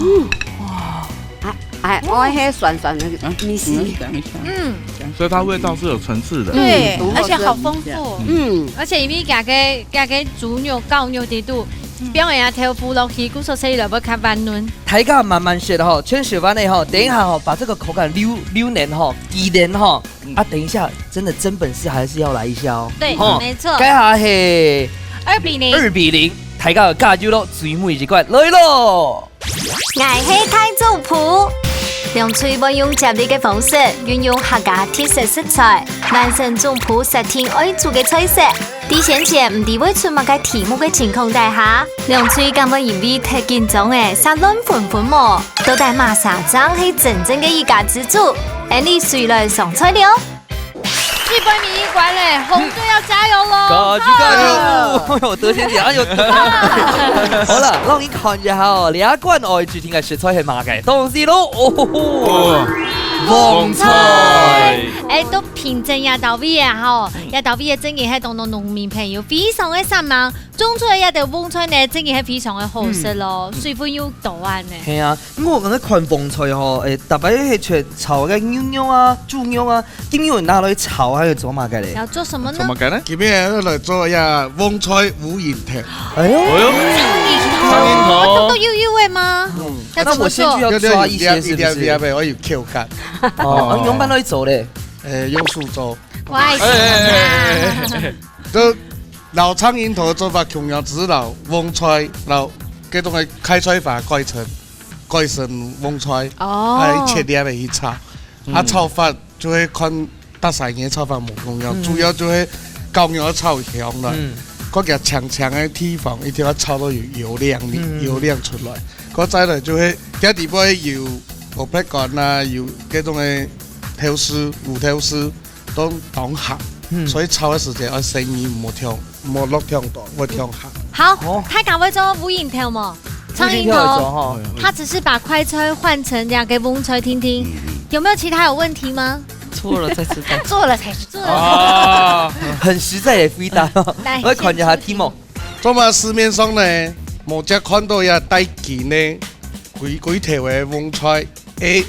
嗯。哇。 哎，哎，我迄酸酸个，啊，味緒。嗯，等一下。嗯。所以它味道是有层次的。对，嗯，而且好丰富。嗯。而且因为加个，加个猪肉、絞肉在肚，嗯。放下豆腐落去，故所所以就会较软嫩。大家慢慢食吼，千祈万个吼，等一下吼，把这个口感留，留能吼，记能吼，嗯。啊，等一下真的真本事还是要来一下哦。对，吼，没错。这下是二比零。二比零，大家加油咯，最尾一关来咯。 𠊎係大主廚。梁翠會用接力个方式，運用客家特色食材，完成總鋪設定愛煮个菜色。在先前毋知會出麼个題目个情況底下，梁翠敢會因為忒緊張仔，煞亂紛紛無？到底麼儕正係真正个一家之主？𫣆俚隨來上菜了。 最尾一關咧，紅隊要加油咯！加油，加油！哎呦，得獎者，哎呦，好了，讓你看一下哦，這關愛煮定个食材係麼个東西咯？哦，蕹菜。哎，都憑證這兜位啊吼，這兜位个真个係當多農民朋友非常个煞猛，種出來這兜蕹菜呢，真个係非常个好食咯，嗯。水分又多啊呢。係啊， 我感覺看蕹菜吼，誒，逐擺係全炒个牛肉啊、豬肉啊，今日有拿來炒，還有做麼个咧？要做什麼呢？做麼个呢？今日來做一下蕹菜烏蠅頭。哎呦，哎呦，蒼蠅頭，蒼蠅頭。這麼幼幼的嗎？嗯。要怎麼做？那我先去要抓一些，是不是？要，要，要，要，我有口感。哦，啊，用麼个來做咧？誒，用手做。我愛吃啊。哎，哎，哎，哎，哎。就老蒼蠅頭个做法，共樣只係老蕹菜，老這種个開菜花改成 改成蕹菜，哦。啊，切粒仔去炒。嗯。啊，炒法就係看逐儕个炒法無共樣，嗯。主要就係搞肉炒香來。嗯。該个青青个地方一定要炒到有油亮，嗯。油亮出來。該再來就係，這底背有蘿蔔乾啊，有這種个豆豉、烏豆豉， 都當鹹，嗯。所以炒个時間愛細膩，莫忒，莫落忒多，會忒鹹。好，哦。大家會做烏蠅頭無？蒼蠅頭。烏蠅頭會做吼。它只是把快菜換成這樣給烏蠅頭聽聽，嗯，嗯。有沒有其他有問題嗎？做了才知道。做了才知道。哦。很實在的回答。來，我看一下題目。做麼个市面上呢，無隻看到這帶筋呢，規，規頭个蕹菜？ A，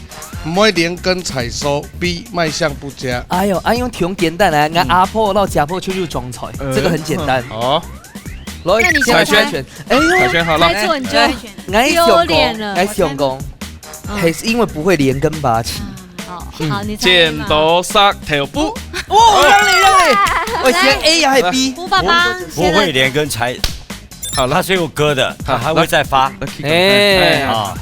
毋會連根採收，B，賣相不佳。哎喲，哎，用挺簡單的，𠊎阿婆摎姐婆就有種菜，嗯。這個很簡單。哦。來，那你先猜。先猜拳。哎喲，猜拳好了。猜錯你就，哎，哎，丟臉了。𠊎想講，𠊎想講，嗯。還是因為不會連根拔起。嗯，好，嗯。好，你猜嘛。剪刀石頭布。哦，讓你，讓你。我選A還係B？吳爸爸，吳慧蓮跟柴，好了，他是有歌的，他還會再發。來，來，來，哎，哎，啊。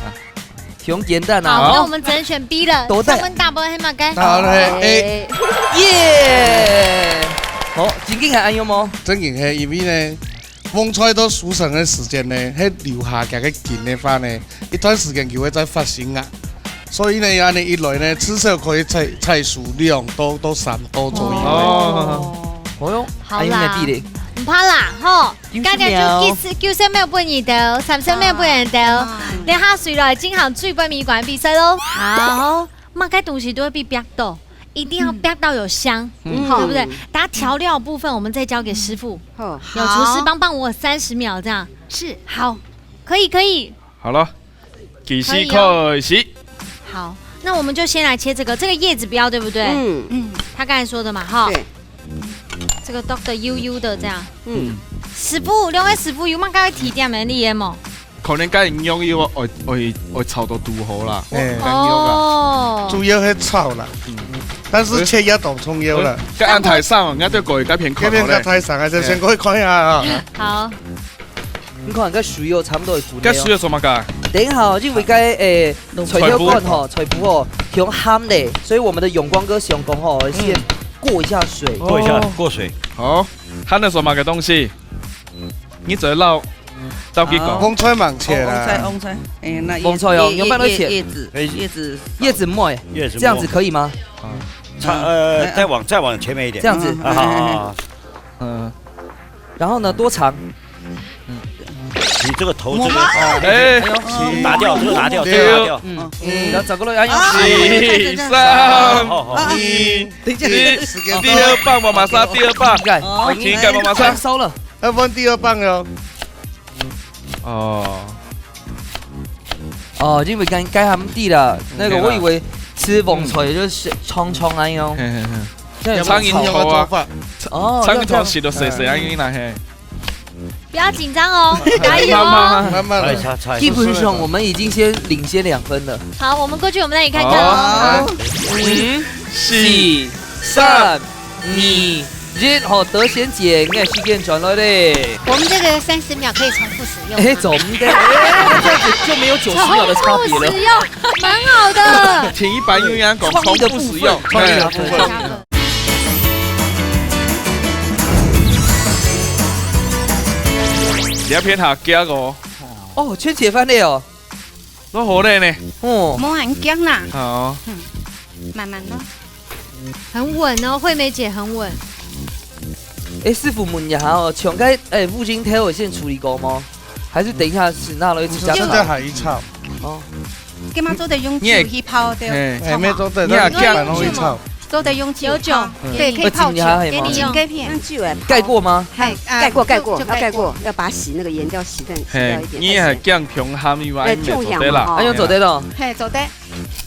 挺簡單啊。好，那我們只能選B了。都對。上面大部分黑馬該。好嘞，A。耶！好，正經係恁樣無？正經係，因為呢，風吹到收成个時間呢，係留下佢个根个話呢，一段時間佢會再發新芽。所以呢，恁樣一來呢，至少可以採，採收兩到，到三到左右。哦。哦喲，好啦。還有哪地嘞？毋怕啦，吼。九十秒。大家就九十，九十秒分你兜，三十秒分你兜。啊。這下誰來進行最尾關比賽咯？好，麼个東西都會被逼到，一定要逼到有香，嗯。對不對？嗯。大家調料部分，我們再交給師傅。好。有廚師幫幫我三十秒，這樣。是。好，可以，可以。好了，計時開始。可以哦。好，那我們就先來切這個，這個葉子不要，對不對？嗯。嗯，他剛才說的嘛，哈。對。這個剁得幼幼的這樣。嗯。師傅，兩位師傅有麼个愛提點个，你有無？可能該用油愛，愛，愛炒到堵好啦。哎。該用啊。哦。主要係炒啦。嗯。但是切也當重要啦。哎，該恁大聲哦，人家對過去該片看好咧。該片較大聲啊，就先過去看一下啊。好。你看，該水哦，差不多會滾了哦。該水有什麼个？等一下哦，因為該，誒，菜頭乾吼，菜脯哦，用鹹咧，所以我們的永光哥想講吼，先過一下水。嗯。過一下，哦。過水。好，還有什麼个東西？你只要倒，倒去講。好。蕹菜吂切啦。哦，蕹菜，蕹菜。哎，那葉，蕹菜哦，葉，用粄條切。葉，葉子，哎，葉子。葉子末，葉子末。這樣子可以嗎？啊。差，呃，哎，哎。再往，再往前面一點。這樣子。嗯，啊，好，好，好。嗯。然後呢，多長？你這個頭這個，我嗎？啊，哎。哎呦，拿掉，這個拿掉，這個拿掉。嗯，嗯，然後轉過來，哎呦。啊，四、三、好，好，好。二、等一下，一、等一下，時間到。第二棒，媽媽桑，第二棒。應該，哦，應該媽媽桑。燒了。要換第二棒了。哦。哦，因為剛，剛還沒地了，那個，嗯，對啦。我以為吃蕹菜就是長長那樣。嘿，嘿，嘿。這有長長。蒼蠅頭啊。哦，蒼蠅頭食到細細啊，因為那嘿。不要緊張哦，加油哦。慢慢，慢慢來。猜，猜，猜。基本上我們已經先領先兩分了。好，我們過去，我們那裡看看哦。好。五、四、三、二、一，好，得先揀，該時間轉來咧。我們這個三十秒可以重複使用嗎？哎，總的，哎，這樣子就沒有九十秒的差別了。重複使用，蠻好的。挺一般用語講，創意的部分，重複使用。創意的部分。哎。 這片下驚哦。哦，全切番了哦。都好了呢。哦。無恁驚啦。好。嗯，慢慢來。很穩哦，惠美姐很穩。哎，師傅問一下哦，像該，哎，烏蠅頭有先處理過嗎？還是等一下是拿來直接炒？現在還炒。哦。 今嘛做得用酒去泡，對，你也，嘿。炒嘛。哎，沒做得，你也但是蠻容易炒。做得用酒泡，有酒，嗯。對，可以泡酒。要浸一下，嘿嗎？給你用。浸該片。用酒來泡。蓋過嗎？哎，啊，蓋過，蓋過，就，就蓋過。要蓋過，要把它洗，那個鹽要洗掉，洗掉一點。嘿，你也係驚窮鹹，因為哎，你做得啦。窮鹹嘛，吼。哎，用做得咯。嘿，做得。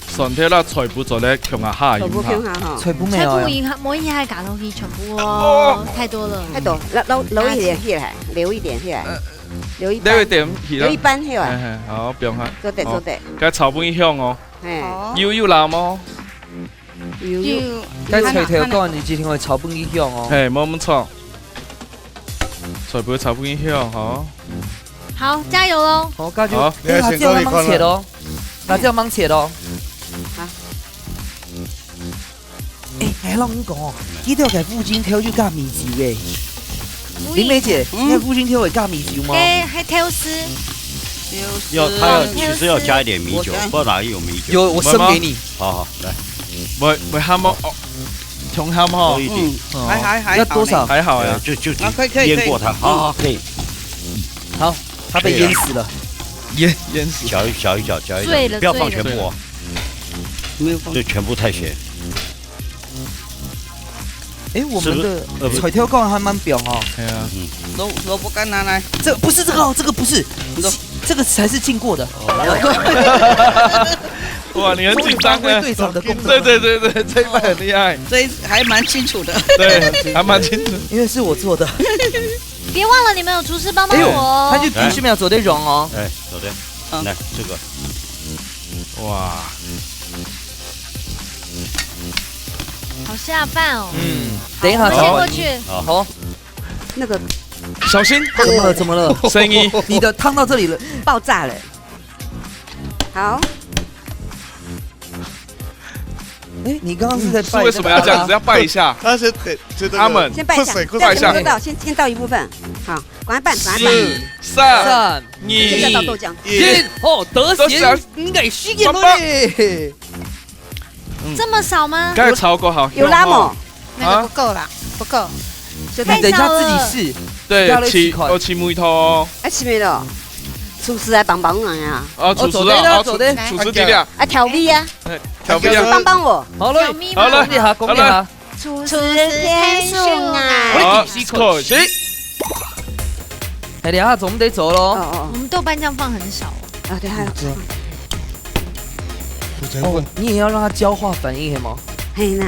蒜頭啦，菜脯做得窮啊，下鹽哈。菜脯窮下，吼。菜脯沒有呀。菜脯鹽哈，無鹽還加落去，全部哦，哦。太多了。太多，留，留，留一點起來，留一點起來。呃， 留一半。留一點起來。留一半起來。嘿，嘿，好，放下。做得，好。做得。該炒分佢香哦。嘿。好。有，有辣無？有，有。有。該菜頭乾你一定會炒分佢香哦。嘿，無，無錯。菜脯炒分佢香，吼。好，加油哦。好，加油。好。哎，辣椒吂切哦。辣椒吂切哦。好。 哎，𠊎摎你講哦，佢兜个烏蠅頭有加米酒誒。林梅姐，嗯。該烏蠅頭會加米酒嗎？該，該頭絲。要，它要，其實要加一點米酒，我想。不然哪有米酒？有，我生給你。好，好，來。會，會鹹無？哦，重鹹吼。多一點。嗯，哦。還，還，還好呢。要多少？還好呀。呃，就，就，啊，可以，可以，可以。淹過它。好，好，可以。好，它被淹死了。可以了。淹，淹死。攪一，攪一攪，攪一攪，醉了，不要放全部哦。醉了。沒有放。這全部太鹹。 哎，我們的，是不是？呃，不。菜頭乾還蠻香哦。哎呀。嗯。蘿，蘿蔔乾拿來。這，不是這個哦，這個不是。你說。這個才是浸過的。哦。哇，你很緊張啊。中華隊長的功勞。對，對，對，對，這一半很厲害。這一，還蠻清楚的。對，還蠻清楚。因為是我做的。別忘了你們有廚師幫幫我哦。哎呦，他就必須沒有做得用哦。哎，做得。嗯。來，這個。 哇。好下饭哦。嗯，等一下再过去。好，那个，小心，怎么了？怎么了？声音，你的烫到这里了。爆炸了。好。哎，你刚刚是在拜，是为什么要这样子？要拜一下。他先得，先得，阿门。先拜一下，这样先不知道，先，先倒一部分。好，赶快拌，赶快拌。四、三、二、一，好，得贤，哎，时间到嘞。这么少吗？刚才超过好，有拉吗？那个不够啦，不够。你等一下自己试，对，要来试看。哦，试味道哦。哎，试味道。厨师来帮帮忙呀。哦，厨师啊，做得啦，哦，厨，做得。厨师弟弟啊。啊，调味啊。哎，调味啊。帮帮我。好了，调味吗？好了，恭喜哈，恭喜哈。好了。厨师天选啊。好，恭喜。哎，等一下，咱们得走咯。哦，哦。我们豆瓣酱放很少哦。啊，对，还有。我才问。哦，你也要让它焦化反应，嘿吗？嘿呐。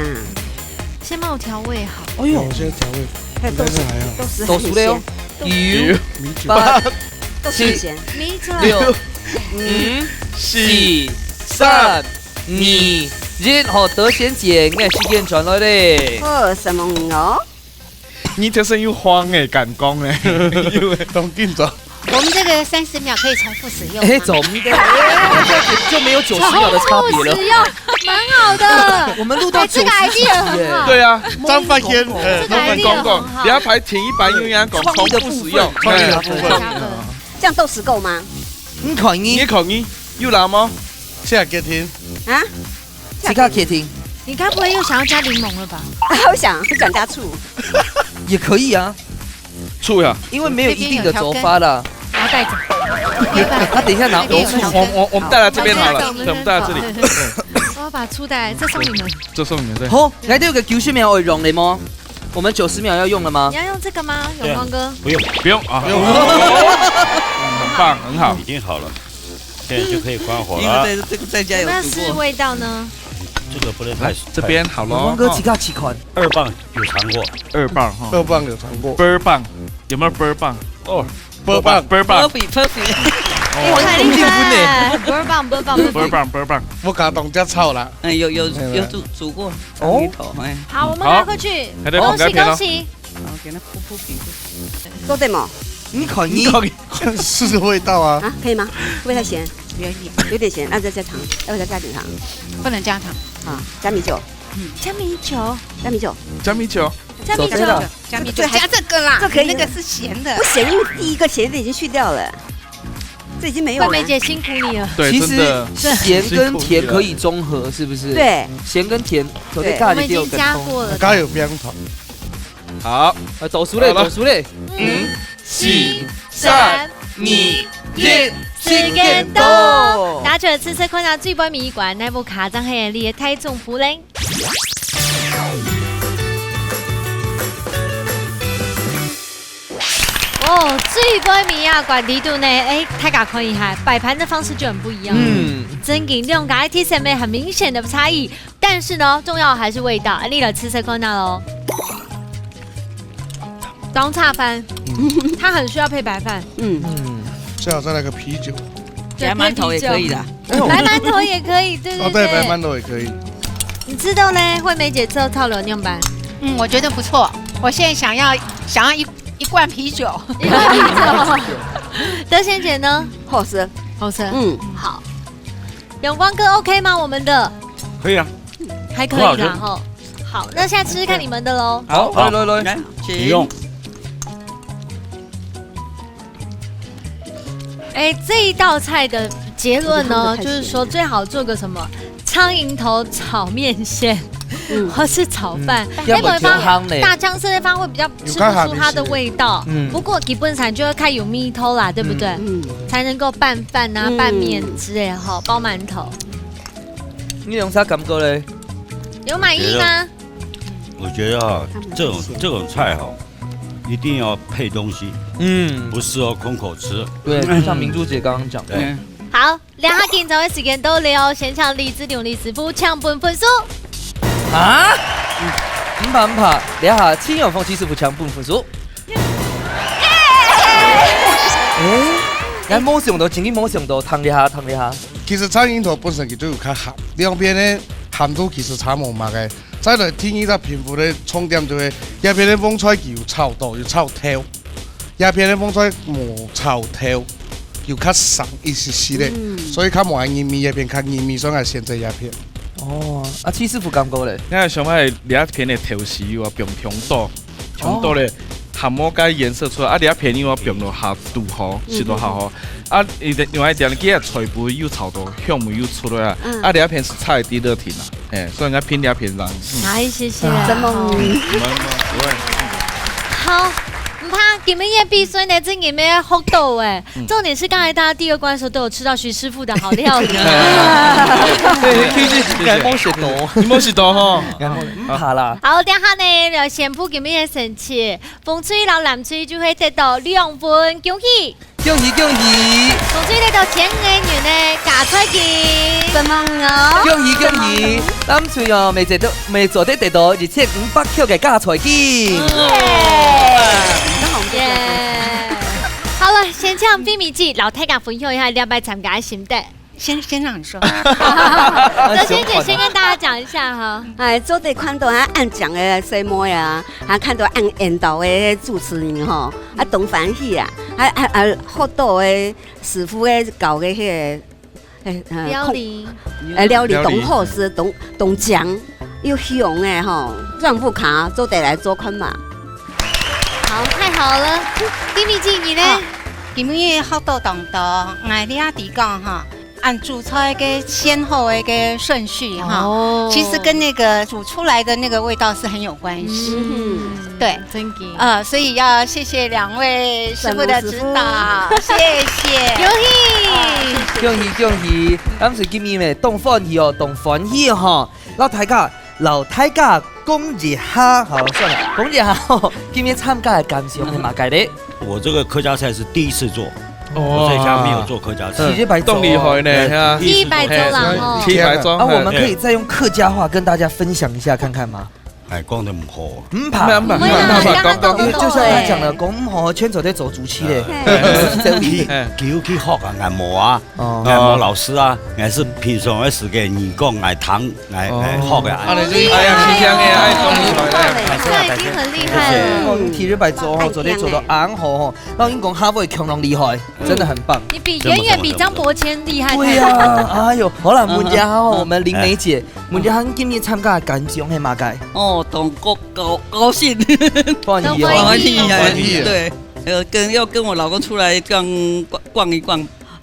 先帮我调味好。哎呦。哦，现在调味，还有豆豉，应该是还好。豆豉很鲜。豆豉了哟。九、米酒。八、都是很鲜。七、六、五、四、三、二、一，好，得贤姐，你个时间转来嘞。哦，什么哦？你这是有慌哎，赶工哎，因为当紧张。我们这个三十秒可以重复使用吗？哎，怎么的？哎，这样子就没有九十秒的差别了。重复使用，蛮好的。我们录到哎，这个九十几集耶。idea 很好。对啊，张半天，哎，这个idea很好。你要排前一排，因为要讲重复使用。创意的部分，创意的部分。哎。这样豆豉够吗？你看你。你看你，有辣吗？谢谢给听。啊？ 自家决定。你该不会又想要加柠檬了吧？我想，我想加醋。也可以啊。醋呀。因为没有一定的做法啦。这边有调羹。我要带走。没办法。他等一下拿，那边有调羹。我，我，我们带来这边好了。好，对，我们带来这里。好，好，好。对。我要把醋带来，这送你们。这送你们，对。好，𠊎兜个九十秒會用了吗？我们九十秒要用了吗？你要用这个吗，对啊。永光哥？不用。不用啊。不用。嗯，很棒，很好。已经好了。 现在就可以关火了。因为这，这个在家有煮过。有没有试味道呢？这个不能太，这边好咯。光哥自家试看。二棒有尝过。二棒哈。二棒有尝过。波棒，有没有波棒？哦，波棒。波棒。波比，波比。哎，很厉害。波棒，波棒，波比。波棒，波棒。我家当家炒啦。哎，有，有，哎，有煮，煮过。哦。鱼头，哎。好，我们赶快去。好。恭喜，恭喜。好，给它铺铺平。做得吗？你看，你看。 试试味道啊。啊，可以吗？会不会太咸？有一点。有点咸，那再加糖，要不要再加点糖？不能加糖。啊，加米酒。嗯。加米酒。加米酒。加米酒。加米酒。走开了。加米酒，这还，加这个啦，这可以。那个是咸的。不咸，因为第一个咸的已经去掉了，这已经没有了。惠梅姐辛苦你了。对，其实真的。咸跟甜可以中和，辛苦你了。是不是？对。咸跟甜，对。我们已经加过了。加有冰糖。 好。啊，倒数嘞，好了。倒数嘞。五、四、三、二、一，时间到。拿出来試試看啊，最尾尾一關，哪部卡正係你个大丈夫咧？哦，最尾尾啊，關裡肚呢，哎，大家看一下，擺盤的方式就很不一樣。嗯。正經兩家个特色有很明顯的差異。 但是呢，重要還是味道。啊，你來試試看啊咯。當下飯，嗯。它很需要配白飯。嗯。嗯。最好再來個啤酒。對，夾饅頭也可以啦。配啤酒。白饅頭也可以，對，對，哦，對，對。白饅頭也可以。你知道呢，惠梅姐做套樓樣板？嗯，我觉得不错。我现在想要，想要一，一罐啤酒。一罐啤酒。德贤姐呢？好吃。好吃。嗯。好。 永光哥OK吗？我们的？可以啊。还可以啦，很好吃。吼。好，那现在吃吃看你们的咯。好，好，来，来，来。来，请。你用。哎，这一道菜的结论呢，就是说最好做个什么苍蝇头炒面线，嗯。或是炒饭。嗯，哎，要不然就汤嘞。大酱色的方会比较 吃不出它的味道。有較鹹一些。嗯。不过基本上就要看有味道啦，对不对？嗯。才能够拌饭啊、嗯。拌面之类的吼，包馒头。你有啥感觉嘞？有满意吗？我觉得啊，这种，这种菜哈，一定要配东西，嗯。不适合空口吃。对，就像明珠姐刚刚讲的。对。嗯。好， 這下緊張个時間到了哦，先請李子良李師傅請分分數。啊？毋怕毋怕，這下請楊鳳琪師傅請分分數。欸，𠊎無想到，真个無想到，聽這下，聽這下。其實蒼蠅頭本身佢就有較鹹，兩邊个鹹度其實差無麼个。再來第二隻評分个重點就係，這片个蕹菜佢有炒到，有炒透，這片个蕹菜無炒透，有較生一息息个，嗯。所以較無恁入味，這片較入味，所以𠊎選擇這片。哦，啊，戚師傅感覺咧？𠊎想愛這片个豆豉油啊，放忒多，忒多咧，哦。還無該顏色出來，啊，這片油啊，放落下肚好，嗯。食落下好。啊，另外一點，佢个菜脯又炒到香味又出來啊，嗯。啊，這片係菜底落去啦。 哎，所以𠊎評這片上。嗯。哎，謝謝。真棒。嗯，不會，不會。好，毋怕，今晡日比賽呢，真个無學到哎。嗯。重點是剛才大家第二關的時候都有吃到徐師傅的好料理。對，其實𠊎無食到。你無食到吼？𠊎無，毋怕啦。好，等下呢，來宣布今晡日的成績。紅隊摎藍隊就會得到兩分，恭喜！ 恭喜恭喜！紅隊得到千元个加菜金。承蒙哦。恭喜恭喜！藍隊哦，乜做得，乜做得得到一千五百塊个加菜金。耶！耶！好了，先請菲米姐摎大家分享一下這擺參加个心得。先，先讓你說。德仙姐先跟大家講一下哈。哎，做得看到啊，恁靚个細妹啊，還看到恁緣投个主持人吼，啊，當歡喜啊，啊，啊，啊，學到个 師傅个教个該个，哎，呃，料理。哎，料理料理。當好食，當，當靚，又香个吼，轉屋下做得來做看嘛。好，太好了。菲米姐，你呢？哦，今晡日學到當多，𠊎這地講哈，按煮菜个先後个該順序哈，哦。其實跟那個煮出來的那個味道是很有關係。嗯。對。 真个。呃，所以要謝謝兩位師傅的指導，謝謝。恭喜！恭喜恭喜！咱是今晡日當歡喜哦，當歡喜吼！摎大家，摎大家講一下，好，算了，講一下吼，今晡日參加个感想係麼个咧？我這個客家菜是第一次做，哦。我在家沒有做客家菜。第一擺做。當厲害呢，哎，哈。第一擺做啦，吼。第一擺做，啊，我們可以再用客家話跟大家分享一下看看嗎？ 哎，講得毋好。毋怕，毋怕，毋怕，毋怕，講，講，講，就像他講的，講毋好，全做得做主持咧。哎。哎。佢有去學啊，𠊎無啊，哦。𠊎無老師啊，𠊎係平常个時間，你講𠊎聽，𠊎，哦。𠊎學个。恁呢就，哎呀，是這樣的，哎，恭喜，恭喜。這已經很厲害了。哦，你第一擺做吼，做得做到恁好吼，摎你講，下回共樣厲害，真的很棒。你比，遠遠比張伯謙厲害太多。對呀，哎喲，好啦，問一下吼，我們林梅姐， 問一下，你今日參加个感想係麼个？哦，當高，高，高興。歡喜哦。歡喜，歡喜。對，呃，跟，要跟我老公出來這樣逛，逛一逛，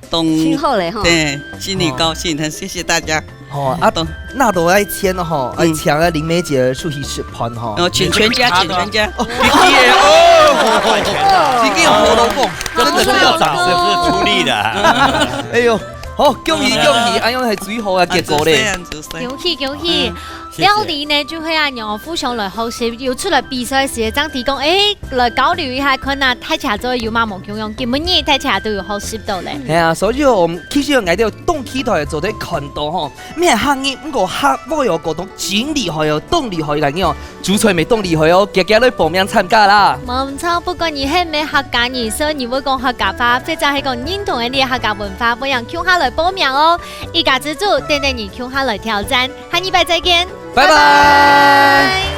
當，真好咧吼。對，心裡高興，很謝謝大家。哦，啊，當，那都愛錢哦吼，愛嗯。請啊林梅姐出去食飯吼。哦，請全家，請全家。哦，謝謝哦。今天有活動，真的是要掌聲。是出力的。哎喲，好，恭喜恭喜，哎喲，還最好啊，結果咧。恭喜恭喜！嗯。 謝謝。料理呢，就係恁樣哦，互相來學習，有出來比賽時，正知講，哎，來交流一下，看啊，大家做有麼無共樣，今晡日大家都有學習到咧。係啊，所以哦，其實𠊎兜當期待做得看到吼，毋係客人，毋過客話哦，講到真厲害哦，當厲害个人哦，主持人乜當厲害哦，遽遽來報名參加啦。無錯，不管你係毋係客家人，所以你會講客家話，或者係講認同𠊎兜个客家文化，歡迎共下來報名哦。一家之煮，等等你共下來挑戰。 下禮拜再見，拜拜。拜拜。